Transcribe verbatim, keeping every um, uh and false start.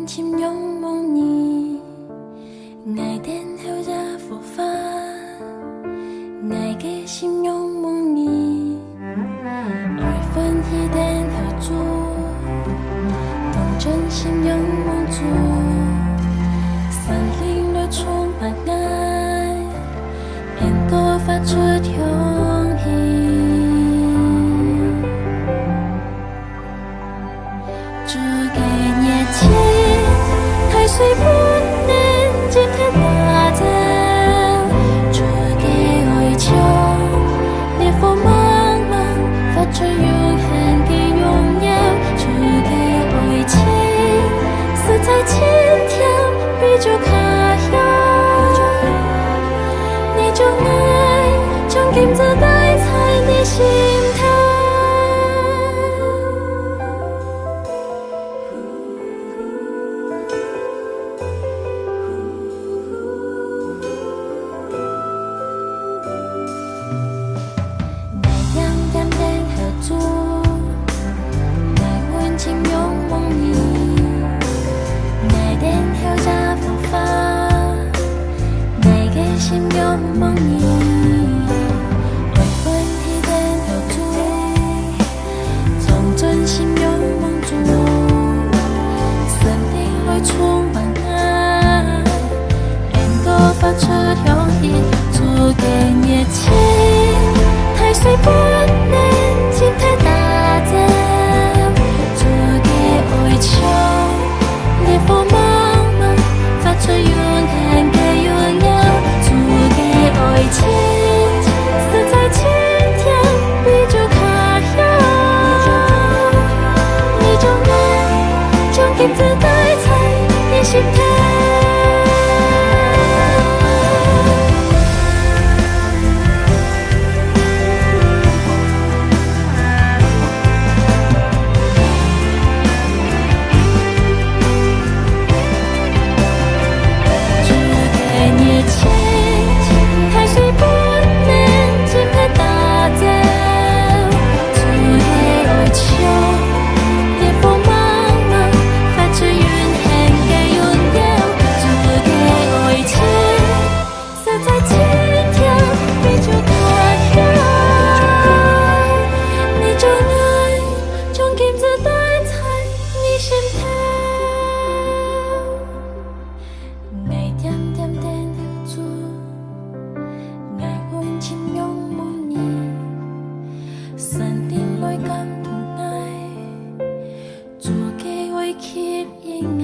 心仰望你，𠊎等候這火花，𠊎个心仰望你，愛歡喜等候主，當專心仰望主，聖靈來充滿𠊎。 天高發出響起。主个熱情，大水不能浸忒打走。主个愛像烈火猛猛，發出永恆个榮耀。主个愛情，實在親甜，比酒較香。 你將𠊎，將金子戴在你心頭。𠊎恬恬等候主，𠊎穩靜仰望你。𠊎等候這火花， 𠊎个心仰望你，愛歡喜等候主，當專心仰望主，聖靈來充滿𠊎，天高發出響起，主个熱情，大水不能浸忒打走，主个愛像 烈火猛猛，發出永恆个榮耀。主个愛情，實在親甜，比酒較香。你將𠊎，將金子戴在你心頭。 主个熱情，大水不能浸忒打走。主个愛像烈火猛猛，發出永恆个榮耀。主个愛情， 實在親甜，比酒較香。你將𠊎，將金子戴在你心頭。𠊎恬恬等候主，𠊎穩靜仰望你。聖靈來感動𠊎，主个愛吸引𠊎。